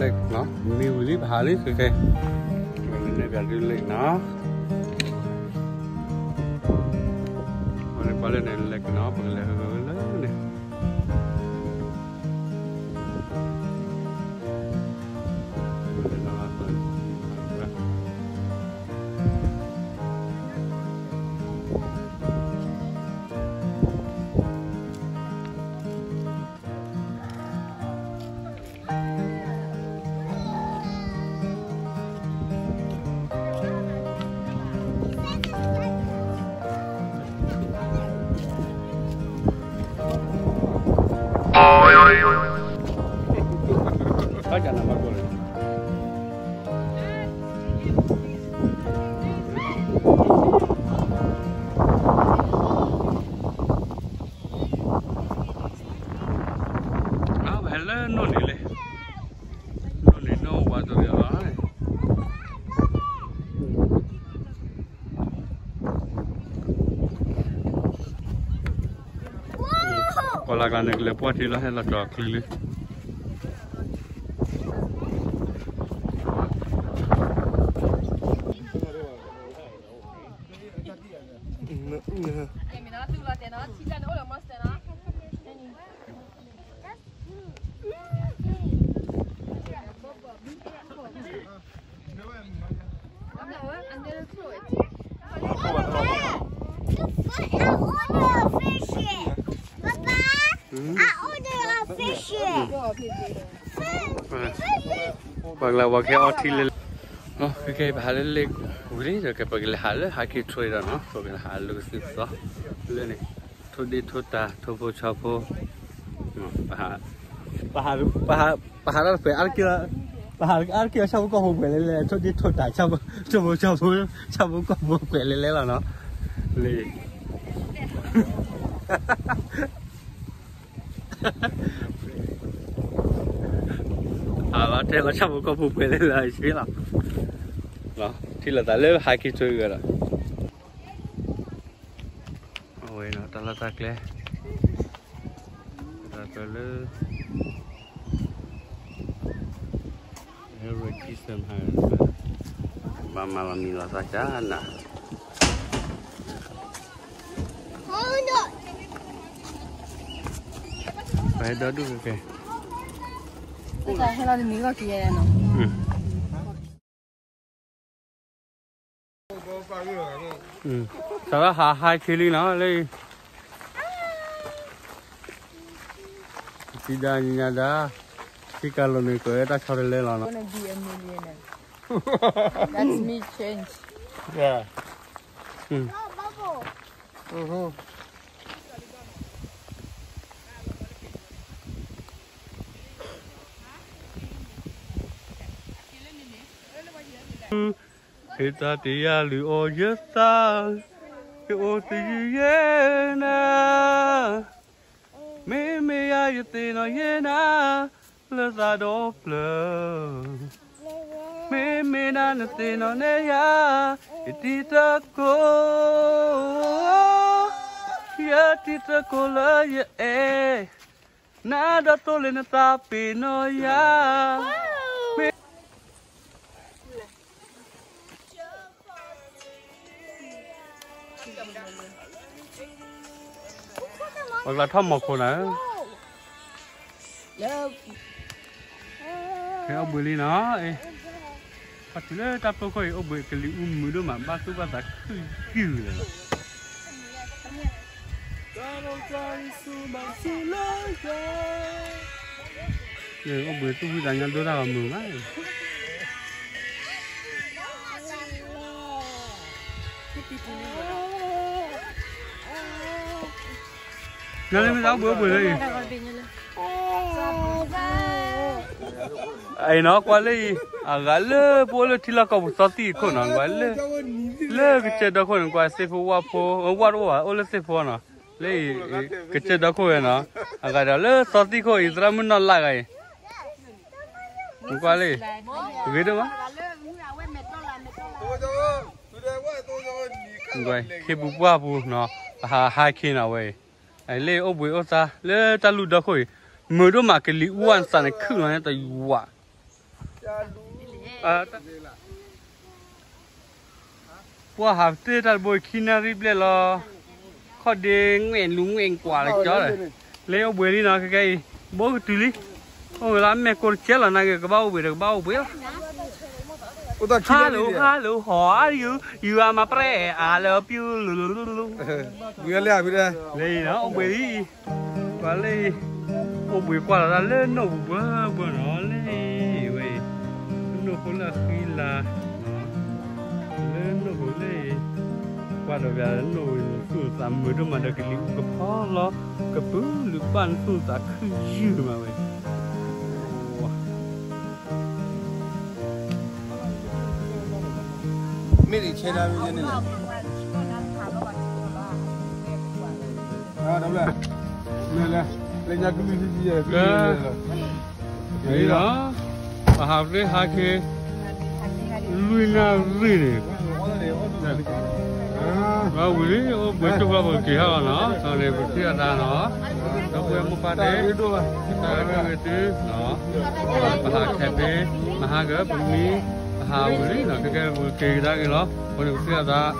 လၢနီၤ မ့ၢ်ဝံၤလံ ပဟးလံ ခဲခဲ ပကလဲၤနဲၣ်ပၠးဒုးလၢနီၤ ပှၤလၢန့ၣ် လဲၤကနီၤ ပကလဲၤလၢန့ၣ် အဝဲလၢနီၢ်လံၤလဲၣ်, နီၢ်လံၤနီၢ်ဝါတရံးလီၤ. ကီၢ်လၢ်ကျါန့ၣ် ကလဲၤပှၢ်ထံလီၤ ဟဲလီၤကီၤချ့လံ. ပှၤကလၢဝဲခဲအီထံလဲၣ်, ခဲခဲ ပဟးလၢလဲၣ်ဝံၤလံ ဒီးကဲပကလဲၤဟးလၢ hiking trail ဒီးနီၤ ပကလဲၤဟးလၢကသုးကသီ လၢန့ၣ် ထိၣ်ဒ့ၣ်ထိၣ်တၢ် ထိၣ်ဖိဆီဖိ ပဟး ပဟး ပဟး ပဟးတၢ်တဖျၢၣ် အါတက့ၢ်, ပဟးအါတက့ၢ် ဆၣ်ဖိကီၢ်ဖိပှဲၤလဲၣ်လဲၣ် ထိၣ်ဒ့ၣ်ထိၣ်တၢ် ဆၣ်ဖိ ဆၣ်ဖိကီၢ်ဖိ ဆၣ်ဖိကီၢ်ဖိပှဲၤလဲၣ်လဲၣ်လီၤနီၤ လၢ အလီၤတဲလီၤ ဆၣ်ဖိကီၢ်ဖိပှဲၤလဲၣ်လဲၣ် ဆ့လီၤ, ထံၣ်လိာ်သးလၢဟဲက့ၤထွဲဂၤဒီး အဝဲနီၤ တၢ်လီၢ်တၢ်ကျဲ တၢ်ကျဲလၢ ဟဲရ့ၣ်ကံစၢၣ်မၤ ဘၣ်မၤလီၤမံၤလီၤသးကနၤ ပဟဲဒီဒူၣ်ကဲကဲ ဟဲလီၤတမံၤဂီၢ်က့ၤယဲနီၤ စးထီၣ်ဟး hiking လံနီၤ လၢ တံၤဒါညါဒါ ထံကၤလိၤန့ၣ် ကွဲးတၢ်ဆီတလဲလီၤနီၤ Gonna be a millionaire. That's me change. Yeah. ဟ့ၣ်တၢ်တ့ယၤလုၢ်အီၣ်ယသး, ယအိၣ်သယုၢ်ယဲနၤ, မ့မ့ၢ်ယၤယသ့ၣ်နီၣ်ယဲနၤ, လၢသးဒီဖျၢၣ်, မ့မ့ၢ်နၤနသ့ၣ်နီၣ်နဲယၤ, ယတံၤသကိး, ယတံၤသကိးလၢယအဲၣ်, နၤဒီးသိလ့ၣ်နသးပ့ၤနီၣ်ယၤ, မ့ၢ် ပှၤကလၢထီၣ်မီၤခိၣ်နၤ, ဖဲအိၣ်ဘှံးလံနီၤ, ပှၤတုၤလၢတၢ်ပၢၢ်ခိၣ်အံၤ အိၣ်ဘှံးကလံၤအူမုာ်ဒိၣ်မး ဘၣ်သူၣ်ဘၣ်သးခုၣ်ယုၢ်လီၤ. အိၣ်ဘှံးသူၣ်ဖှံသးညီဒိၣ်တၢ်ဂီၤမုာ်မး, နလၢမ့ၢ်တၢ်အိၣ်ဘှံးအိၣ်ဘှံးလၢအံၤ အံၤနီၤ ကွၢ်လၢအံၤ အဂၤလၢပအိၣ်လၢထံလီၢ်ကီၢ်ပူၤသီသံၣ်အခိၣ်နီၤ ကွၢ်လၢ လၢကစၢၢ်ဒီခိၣ်န့ၣ် ကွၢ်သ့ၣ်ဖိဝၣ်ဖိ ဝၣ်တအိၣ်ဘၣ် အိၣ်လၢသ့ၣ်ဖိနီၤ လၢအံၤ ကစၢၢ်ဒီခိၣ်ဝဲနီၤ အဂၤဒီးလၢသီသံၣ်ခိၣ်အံၤ သရၣ်မုၣ်နီၢ်လၢ်ဂၤအံၤ ကွၢ်လၢ ဂ့ၤဒိၣ်မး ကွၢ် ခ့ပူၤပှၢ်ပူၤနီၤ ပဟးဟးခ့နီၤဝဲအံၤ လၢအိၣ်ဘှံးအိၣ်သါ လၢတၢ်လူၢ်ဒီခိၣ်အံၤ မုာ်ဒိၣ်မးကလံၤအူဝဲနသးန့ၣ်ခုၣ်လီၤန့ၣ်တယွၤ ပှၤဟးတ့ၢ်တၢ်တဘိခံနၣ်ရံၣ်ဘျဲၣ်လီၤ, ခီၣ်ဒ့ငွဲၣ်လူၤငွဲၣ်ကွၢ်လၢကၠီလီၤ, လၢအိၣ်ဘှံးလံနီၤ ခဲကဲအံၤ, ဘိကတုၤလံ, အိၣ်ဝဲလၢအမဲာ်ကိးတကဲလီၤ နာ်က့ၤကဘၣ်အိၣ်ဘှံးဒီးကဘၣ်အိၣ်ဘှံးလီၤ. Hello, hello, how are you? You are my friend. I love you. လၢအံၤနီၤ အိၣ်ဘှံးလံ, ပှၤလၢအံၤ အိၣ်ဘှံးကွၢ်လီၤတၢ်လၢနိၣ်ပူၤဘၢဘၢနီၤ လၢအံၤဝဲအံၤ, နိၣ်ဖိလၢအဃံလၤ လၢနိၣ်ပူၤလၢအံၤ, ကွၢ်ဒီးပျးနိၣ်ဝဲန့ၣ် သူၣ်သးမုာ်ဒိၣ်မးဒီးကလံၤအူကဖီလီၤ, ကပုာ်လုာ်ဘၣ်နသူၣ်သးခုယုၢ်မးဝဲ မ့ၢ်ဒ်ဆဲဒၣ်ဝဲန့ၣ်လဲၣ်, မ့ၢ်လဲၣ်, လၢညါကလုၢ်သံသံယဲၢ်, လၢ လီၤ, ပဟးဖျ့ဟါခ့ လွံၢ်နၣ်ရံၣ်န့ၣ်, ပှၤဝံၤလံ အိၣ်ဘှံးကၠိဖျီပက့ၤဟီၣ်လီၤနီၤ, န့ၣ်ပထံၣ်အသးနီၤ, ဒီပုၢ်ဝဲၢ်မိၢ်ပၢ်သ့ၣ်, တၢ်ဂ့ၢ်ဝဲတုၤ, ပဟးခဲဖဲ, မဟါကပမံ, ပဟးဝံၤလံနီၤ ခဲကဲပက့ၤကဒါက့ၤလီၤ, အဃိန့ၣ်ပထံၣ်အသး,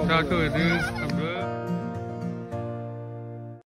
တၢ်ဂ့ၢ်ဝဲတုၤ, အဘျုး